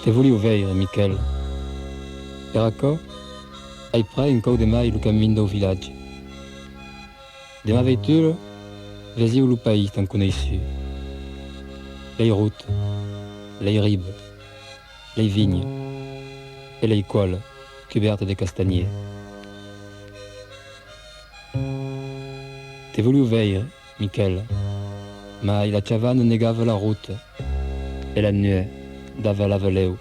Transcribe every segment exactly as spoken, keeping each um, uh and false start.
Te voliu veire, Miquèl. Per aquò, ai pres un còp de mai lo camin dau vilatge. De ma veitura, vesiu lo país tan coneissut. Lei rotas, lei ribas, lei vinhas e lei còlas cubèrtas de castanhièrs. Te voliu veire, Miquèl, mai la chavana negava la rota e la nuèch davalava lèu.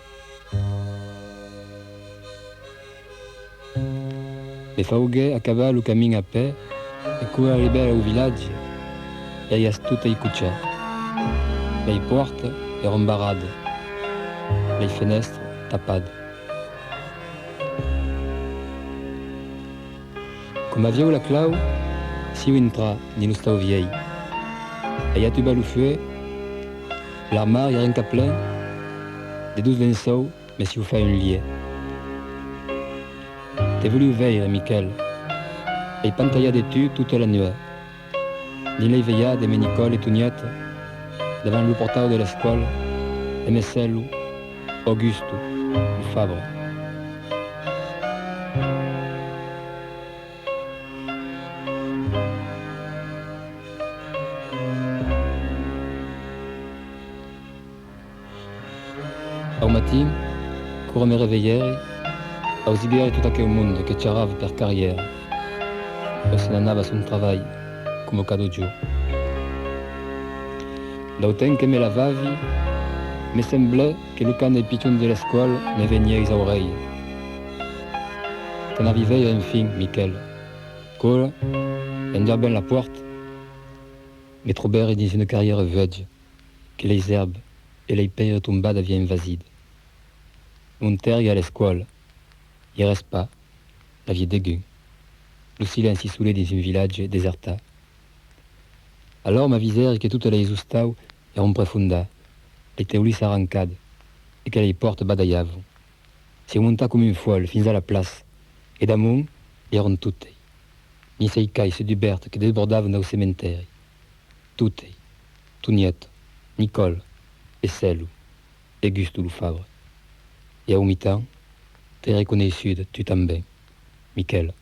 Me fauguèt acabar lo camin a pè e quand arribèri au vilatge, èri estot encochat. Lei pòrtas èran barradas, lei fenèstras tapadas. Coma aviáu la clau, siáu intrat dins l'ostau vièlh. Ai atubat lo fuec, l'armari èra encara plen, de dos lençòus me siáu fach un liech. Te voliu veire, Miquèl. Ai pantalhat de tu tota la nuèch. Dins lei velhadas de me Nicòla e Tonieta, davant lo portau de l'escòla, e me sèlu Augusto, lo fabre. Au matin, quora me revelhèri, ausiguèri tot aqueu monde que charrava per carrièra, o se n'anava a son travalh, coma cada jorn. Dau temps que me lavavi, me semblèt que lo cant dei pichons de l'escòla me veniá eis aurelhas. T'anavi veire enfin, Miquèl. Quora, en duebent la pòrta, me trobèri dins una carrièra vueja que leis èrbas e lei pèiras tombadas avián envasit. Montèri a l'escòla. I èra pas, n'aviá degun. Lo silenci solet dins un vilatge desertat. Alòr m'avisèri que totas leis ostaus èran prefondas, lei teulís arrancadas e que lei pòrtas badalhavan. Siáu montat coma un fòl fins a la plaça, e d'amont i èran totei. Dins sei caissas dubèrtas que desbordavan dau cementèri. Totei. Tonieta, Nicòla, e sèlu, Augusto lo fabre. E au mitan, t'ai reconeissuda, tu tanben, Miquèl.